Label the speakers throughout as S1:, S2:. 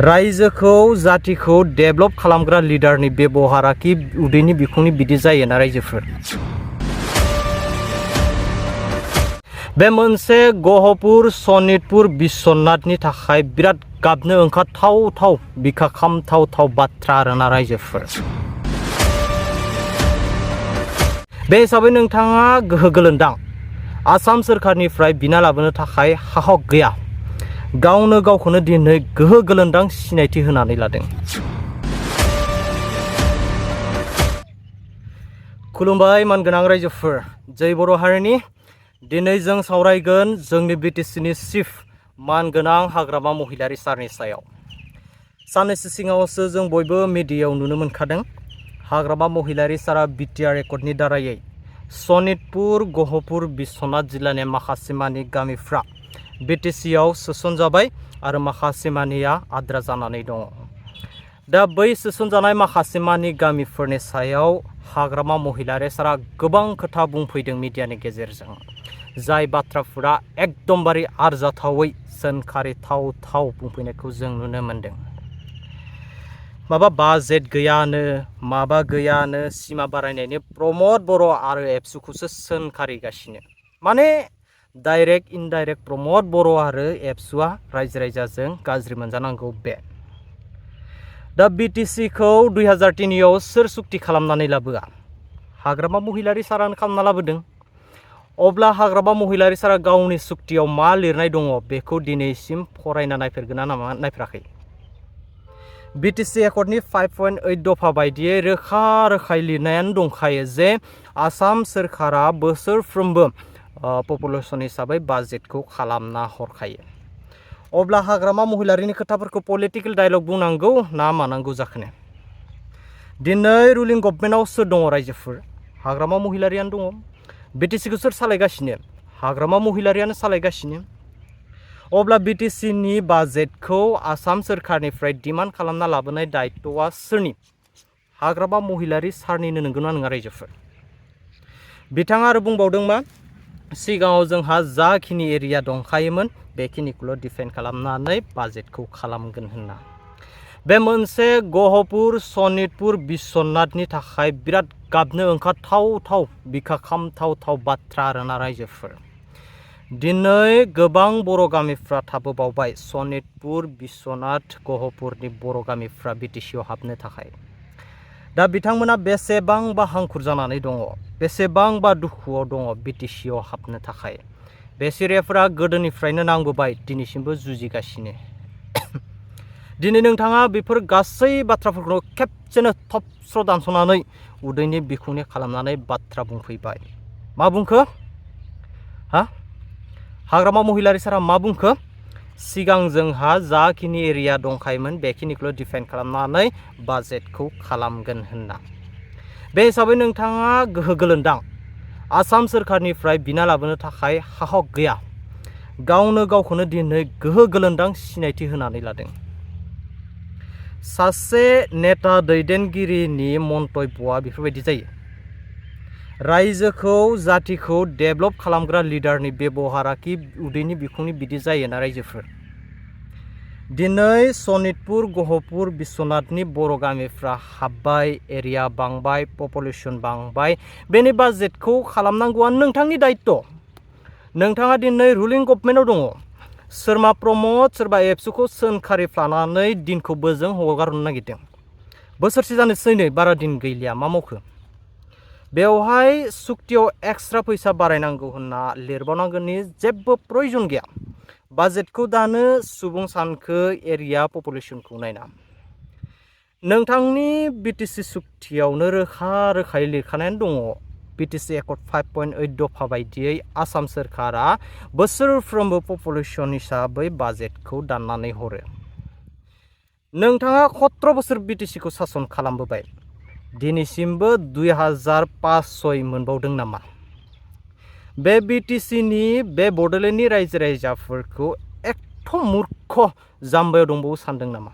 S1: रायजोखौ जातिखौ डेभलप खालामग्रा लिडारनि बेबहारा कि उदैनि बिखुंनि बिदि जायोना रायजोफोर। बे मोनसे गहपुर सनितपुर बिश्वनाथनि थाखाय बिराद गाबनो ओंखारथाव बिखा खामथाव बाथ्रा आरोना रायजोफोर। बे हिसाबै नोंथाङा गोहो गोलोन्दां आसाम सोरखारनिफ्राय बिना लाबोनो थाखाय हाहक गैया, गावनो गावखौनो दिनै गोहो गोलोन्दां सिनायथि होनानै लादों। खुलुमबाय मानगोनां रायजोफोर, जै बर' हारिनि। दिनै जों सावरायगोन जोंनि बिटिसिनि चिफ मानगोनां हाग्रामा महिलारि सारनि सायाव। साननैसो सिगाङावसो जों बयबो मिडियायाव नुनो मोनखादों, हाग्रामा महिलारि सारा बिटिआर रेकर्डनि दारायै सनितपुर गहपुर बिश्वनाथ जिल्लानि माखासे मानि गामिफ्रा बिटिसिआव सोसनजाबाय आरो माखासे मानिया आद्रा जानानै दङ। दा बै सोसनजानाय माखासे मानि गामिफोरनि सायाव हाग्रामा महिलारि सारा गोबां खोथा बुंफैदों मिडियानि गेजेरजों, जाय बाथ्राफोरा एकदमबारे आरजाथावै सोंखारिथाव बुंफैनायखौ जों नुनो मोनदों। माबा बाजेट गैयानो माबा गैयानो सिमा बारायनायनि प्रमद बर' आरो एबसुखौसो सोंखारिगासिनो। माने डाइरेक्ट इनडाइरेक्ट प्रमद बर' आरो एबसुआ रायजो राजाजों गाज्रि मोनजानांगौ बे। दा बिटिसिखौ 2003 सोर सुक्ति खालामनानै लाबोआ? हाग्रामा महिलारि सारानो खालामना लाबोदों। अब्ला हाग्रामा महिलारि सारा गावनि सुक्तियाव मा लिरनाय दङ बेखौ दिनैसिम फरायना नायफेरगोना नामा नायफेराखै? बिटिसि एकर्डनि 5.8 दफा बायदियै रोखायै लिरनायानो दंखायो जे आसाम सोरखारा बोसोरफ्रोमबो पपुलेसन हिसाबै बाजेटखौ खालामना हरखायो। अब्ला हाग्रामा महिलारिनि खोथाफोरखौ पलिटिकेल डायलग बुंनांगौ ना मानांगौ जाखोनो? दिनै रुलिं गभर्नमेन्टआव सोर दङ रायजोफोर? हाग्रामा महिलारियानो दङ। बिटिसिखौ सोर सालायगासिनो? हाग्रामा महिलारियानो सालायगासिनो। अब्ला बिटिसिनि बाजेटखौ आसाम सोरखारनिफ्राय डिमान्ड खालामना लाबोनाय दायित्वआ सोरनि? हाग्रामा महिलारि सारनिनो नंगौना नङा रायजोफोर? बिथाङा आरो बुंबावदों मा, सिगाङाव जोंहा जाखिनि एरिया दंखायोमोन बेखिनिखौल' डिफेन्ड खालामनानै बाजेटखौ खालामगोन होनना। बे मोनसे गहपुर सनितपुर बिश्वनाथनि थाखाय बिराद गाबनो ओंखारथाव बिखा खामथाव बाथ्रा आरोना रायजोफोर। दिनै गोबां बर' गामिफ्रा थाबोबावबाय सनितपुर बिश्वनाथ गहपुरनि बर' गामिफ्रा बिटिसिआव हाबनो थाखाय। दा बिथांमोना बेसेबांबा हांखुर जानानै दङ, बेसेबांबा दुखुआव दङ बिटिसिआव हाबनो थाखाय। बे सिरियाफोरा गोदोनिफ्रायनो नांबोबाय, दिनैसिमबो जुजिगासिनो। दिनै नोंथाङा बेफोर गासै बाथ्राफोरखौ खेबसेनो थबस्र' दानस'नानै उदैनि बिखुंनि खालामनानै बाथ्रा बुंफैबाय। मा बुंखो? हाग्रामा महिलारि सारा मा बुंखो? सिगां जोंहा जाखिनि एरिया दंखायोमोन बेखिनिखौल' डिफेन्ड खालामनानै बाजेटखौ खालामगोन होनना। बे हिसाबै नोंथाङा गोहो गोलोन्दां आसाम सोरखारनिफ्राय बिना लाबोनो थाखाय हाहक गैया, गावनो गावखौनो दिनै गोहो गोलोन्दां सिनायथि होनानै लादों। सासे नेता दैदेनगिरिनि मन्तब्यआ बेफोरबायदि जायो। रायजोखौ जातिखौ डेभलप खालामग्रा लिडारनि बेबहारा कि उदैनि बिखुंनि बिदि जायोना रायजोफोर। दिनै सनितपुर गहपुर बिश्वनाथनि बर' गामिफ्रा हाबबाय, एरिया बांबाय, पपुलेसन बांबाय, बेनि बाजेटखौ खालामनांगौआ नोंथांनि दायित्व। नोंथाङा दिनै रुलिं गभर्नमेन्टआव दङ। सोरबा प्रमद सोरबा एबसुखौ सोंखारिफ्लानानै दिनखौ बोजों हगारहरनो नागिरदों। बोसोरसे जानोसै नै, बारा दिन गैलिया, मा मावखो? बेवहाय सुक्तियाव एक्सट्रा फैसा बारायनांगौ होनना लिरबावनांगौनि जेबो प्रयजन गैया। बाजेटखौ दानो सुबुं सानखो एरिया पपुलेसनखौ नायना। नोंथांनि बिटिसि सुक्तियावनो रोखायै लिरखानायानो दङ, बिटिसि एकर्ड 5.8 दफा बायदियै आसाम सोरखारा बोसोरफ्रोमबो पपुलेसन हिसाबै बाजेटखौ दाननानै हरो। नोंथाङा 17 बोसोर बिटिसिखौ सासन खालामबोबाय, दिनैसिमबो 2005-06 मोनबावदों नामा? बे बिटिसिनि बे बड'लेण्डनि रायजो राजाफोरखौ एथ' मुर्ख जाम्बायाव दंबावो सानदों नामा?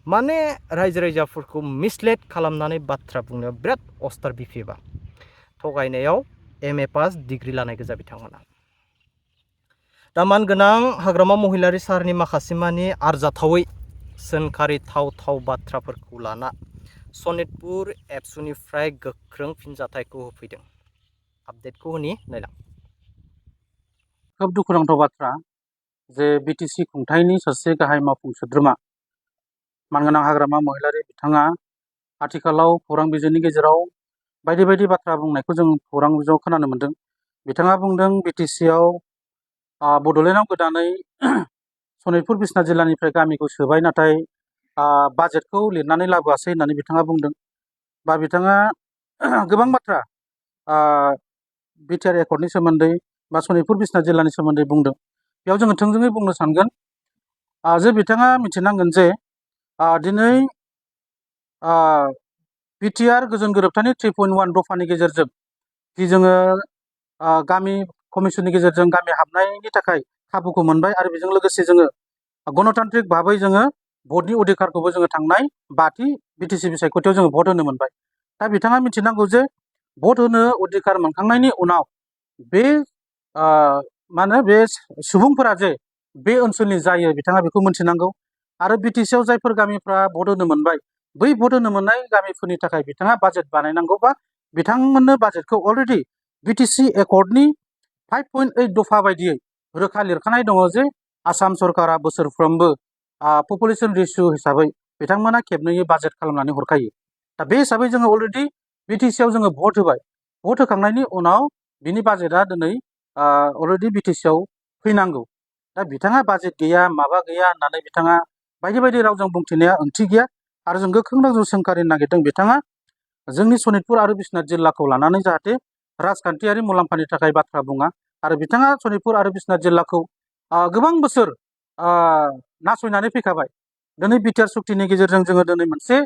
S1: माने रायजो राजाफोरखौ मिसलेड खालामनानै बाथ्रा बुंनायाव बिराद अस्टार बिफेबा। थगायनायाव MA पास डिग्री लानाय गोजा बिथांमोना। दा मानगोनां हाग्रामा महिलारि सारनि माखासे मानि आरजाथावै सोंखारिथाव बाथ्राफोरखौ लाना सनितपुर एबसुनिफ्राय गोख्रों फिनजाथायखौ होफैदों। आपडेटखौ होनि नायलां।
S2: खोब दुखुनांथाव बाथ्रा जे बिटिसि खुंथायनि सासे गाहाय मावफुं सोद्रोमा मानगोनां हाग्रामा महिलारि बिथाङा आथिखालाव खौरां बिजोंनि गेजेराव बायदि बायदि बाथ्रा बुंनायखौ जों खौरां बिजोङाव खोनानो मोन्दों। बिथाङा बुंदों बिटिसिआव बड'लेण्डआव गोदानै सनितपुर बिसनाथ जिल्लानिफ्राय गामिखौ सोबाय, नाथाय बाजेटखौ लिरनानै लाबोआसै होननानै बिथाङा बुंदों। बा बिथाङा गोबां बाथ्रा बिटिआर एकर्डनि सोमोन्दै बा सनितपुर बिसनाथ जिल्लानि सोमोन्दै बुंदों। बेयाव जोङो थोंजोङै बुंनो सानगोन जे बिथाङा मिथिनांगोन जे दिनै बिटिआर गोजोन गोरोबथानि 3.1 दफानि गेजेरजों जि जोङो गामि कमिसननि गेजेरजों गामि हाबनायनि थाखाय खाबुखौ मोनबाय आरो बेजों लोगोसे जोङो गणतान्त्रिक भाबै जोङो भटनि अधिकारखौबो जोङो थांनाय 5थि बिटिसि बिसायख'थियाव जोङो भट होनो मोनबाय। दा बिथाङा मिथिनांगौ जे भट होनो अधिकार मोनखांनायनि उनाव बे बे सुबुंफोरा जे बे ओनसोलनि जायो बिथाङा बेखौ मिथिनांगौ। आरो बिटिसिआव जायफोर गामिफ्रा भट होनो मोनबाय बै भट होनो मोननाय गामिफोरनि थाखाय बिथाङा बाजेट बानायनांगौ, बा बिथांमोननो बाजेटखौ अलरेडि बिटिसि एकर्डनि 5.8 दफा बायदियै रोखा लिरखानाय दङ जे आसाम सरकारा बोसोरफ्रोमबो पपुलेसन रेसिय' हिसाबै बिथांमोना खेबनैयै बाजेट खालामनानै हरखायो। दा बे हिसाबै जोङो अलरेडि बिटिसिआव जोङो भट होबाय। भट होखांनायनि उनाव बिनि बाजेटआ दिनै अलरेडि बिटिसिआव फैनांगौ। दा बिथाङा बाजेट गैया माबा गैया होननानै बिथाङा बायदि बायदि रावजों बुंथिनाया ओंथि गैया। आरो जों गोख्रों रावजों सोंखारिनो नागिरदों बिथाङा जोंनि सनितपुर आरो बिसनाथ जिल्लाखौ लानानै जाहाथे राजखान्थियारि मुलाम्फानि थाखाय बाथ्रा बुङा। आरो बिथाङा सनितपुर आरो बिसनाथ जिल्लाखौ गोबां बोसोर नासयनानै फैखाबाय। दिनै बिटिआर सुक्तिनि गेजेरजों जोङो दिनै मोनसे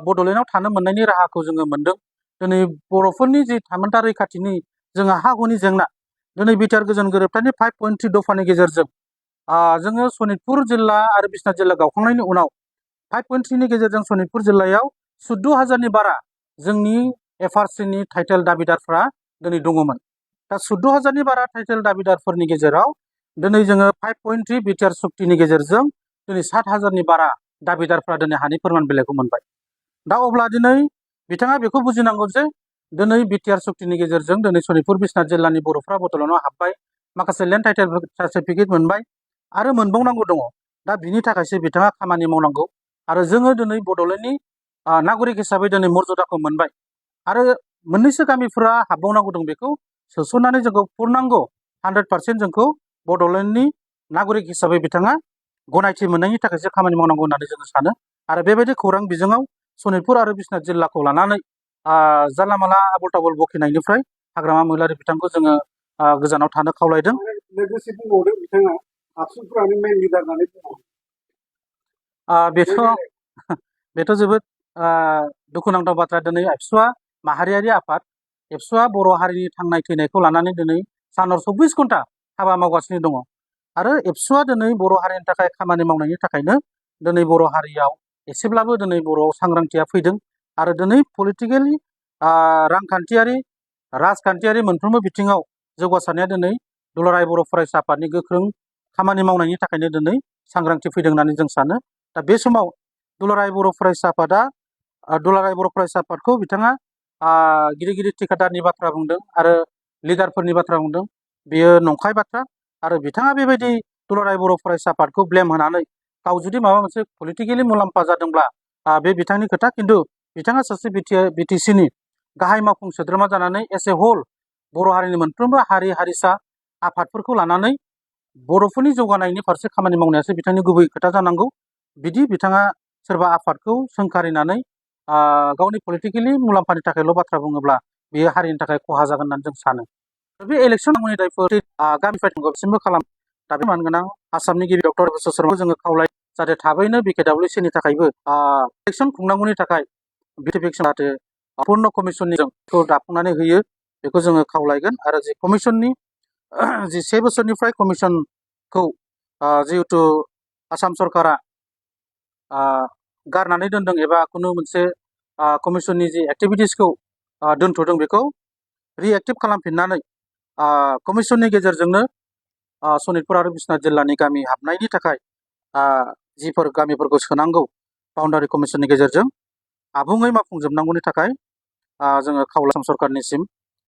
S2: बड'लेण्डआव थानो मोननायनि राहाखौ जोङो मोन्दों। दिनै बर'फोरनि जि थामोनथा रैखाथिनि जोंहा हा हुनि जेंना, दिनै बिटिआर गोजोन गोरोबथानि 5.3 दफानि गेजेरजों जोङो सनितपुर जिल्ला आरो बिसनाथ जिल्ला गावखांनायनि उनाव 5.3 नि गेजेरजों सनितपुर जिल्लायाव 14,000नि बारा जोंनि एफआरसिनि टाइटेल दाबिदारफ्रा दिनै दङमोन। दा 14,000नि बारा टाइटेल दाबिदारफोरनि गेजेराव दिनै जोङो 5.3 बिटिआर सुक्तिनि गेजेरजों दिनै 7,000नि बारा दाबिदारफ्रा दिनै हानि फोरमान बिलाइखौ मोनबाय। दा अब्ला दिनै बिथाङा बेखौ बुजिनांगौ जे दिनै बिटिआर सुक्तिनि गेजेरजों दिनै सनितपुर बिसनाथ जिल्लानि बर'फ्रा बड'लेण्डआव हाबबाय, माखासे लेन्ड टाइटेल सार्टिफिकेट मोनबाय आरो मोनबावनांगौ दङ। दा बिनि थाखायसो बिथाङा खामानि मावनांगौ। आरो जोङो दिनै बड'लेण्डनि नागरिक हिसाबै दिनै मर्यादाखौ मोनबाय आरो मोननैसो गामिफोरा हाबबावनांगौ दं, बेखौ सोसननानै जोंखौ पुर्नांग 100% जोंखौ बड'लेण्डनि नागरिक हिसाबै बिथाङा गनायथि मोननायनि थाखायसो खामानि मावनांगौ होननानै जोङो सानो। आरो बेबायदि खौरां बिजोङाव सनितपुर आरो बिसनाथ जिल्लाखौ लानानै जानला मानला आबल ताबल बखिनायनिफ्राय हाग्रामा महिलारि बिथांखौ जोङो गोजानाव थानो खावलायदों।
S3: लोगोसे बुंबावदों बिथाङा आबसुफ्रानो मेन लिडार होननानै बुंबावदों।
S2: बेथ' जोबोद दुखुनांथाव बाथ्रा। दिनै एबसुआ माहारियारि आफाद, एबसुआ बर' हारिनि थांनाय थैनायखौ लानानै दिनै सानहर 24 घन्टा हाबा मावगासिनो दङ। आरो एबसुआ दिनै बर' हारिनि थाखाय खामानि मावनायनि थाखायनो दिनै बर' हारियाव एसेब्लाबो दिनै बर'आव सांग्रांथिया फैदों। आरो दिनै पलिटिकेलि रांखान्थियारि राजखान्थियारि मोनफ्रोमबो बिथिङाव जौगासारनाया दिनै दुलाराय बर' फरायसा आफादनि गोख्रों खामानि मावनायनि थाखायनो दिनै सांग्रांथि फैदों होननानै जों सानो। दा बे समाव दुलाराय बर' फरायसा आफादखौ बिथाङा गिदिर गिदिर थिखादारनि बाथ्रा बुंदों आरो लिडारफोरनि बाथ्रा बुंदों। बेयो नंखाय बाथ्रा। आरो बिथाङा बेबायदि दुलाराय बर' फरायसा आफादखौ ब्लेम होनानै गाव जुदि माबा मोनसे पलिटिकेलि मुलाम्फा जादोंब्ला बे बिथांनि खोथा। खिन्थु बिथाङा सासे बिटिसिनि गाहाय मावफुं सोद्रोमा जानानै एस ए हल बर' हारिनि मोनफ्रोमबो हारि हारिसा आफादफोरखौ लानानै बर'फोरनि जौगानायनि फारसे खामानि मावनायासो बिथांनि गुबै खोथा जानांगौ। बिदि बिथाङा सोरबा आफादखौ सोंखारिनानै गावनि पलिटिकेलि मुलाम्फानि थाखायल' बाथ्रा बुङोब्ला बेयो हारिनि थाखाय खहा जागोन होननानै जों सानो। बे इलेक्सन दायफोर गामिनिफ्राय दासिमबो खालाम। दा बे मानगोनां आसामनि गिबि डक्टर बिश्व शर्माखौ जोङो खावलाय जाहाथे थाबैनो बिकेडब्लिउसिनि थाखायबो इलेक्सन खुंनांगौनि थाखाय जाहाथे पूर्ण कमिसननिखौ दाफुंनानै होयो, बेखौ जोङो खावलायगोन। आरो जि कमिसननि जि 1 बोसोरनिफ्राय कमिसनखौ जिहेथु आसाम सरकारा गारनानै दोनदों एबा खुनु मोनसे कमिसननि जि एक्टिभिटिसखौ दोनथ'दों, बेखौ रिएक्टिभ खालामफिननानै कमिसननि गेजेरजोंनो सनितपुर आरो बिसनाथ जिल्लानि गामि हाबनायनि थाखाय जिफोर गामिफोरखौ सोनांगौ बाउन्डारि कमिसननि गेजेरजों आबुङै मावफुंजोबनांगौनि थाखाय जोङो खावला आसाम सरकारनिसिम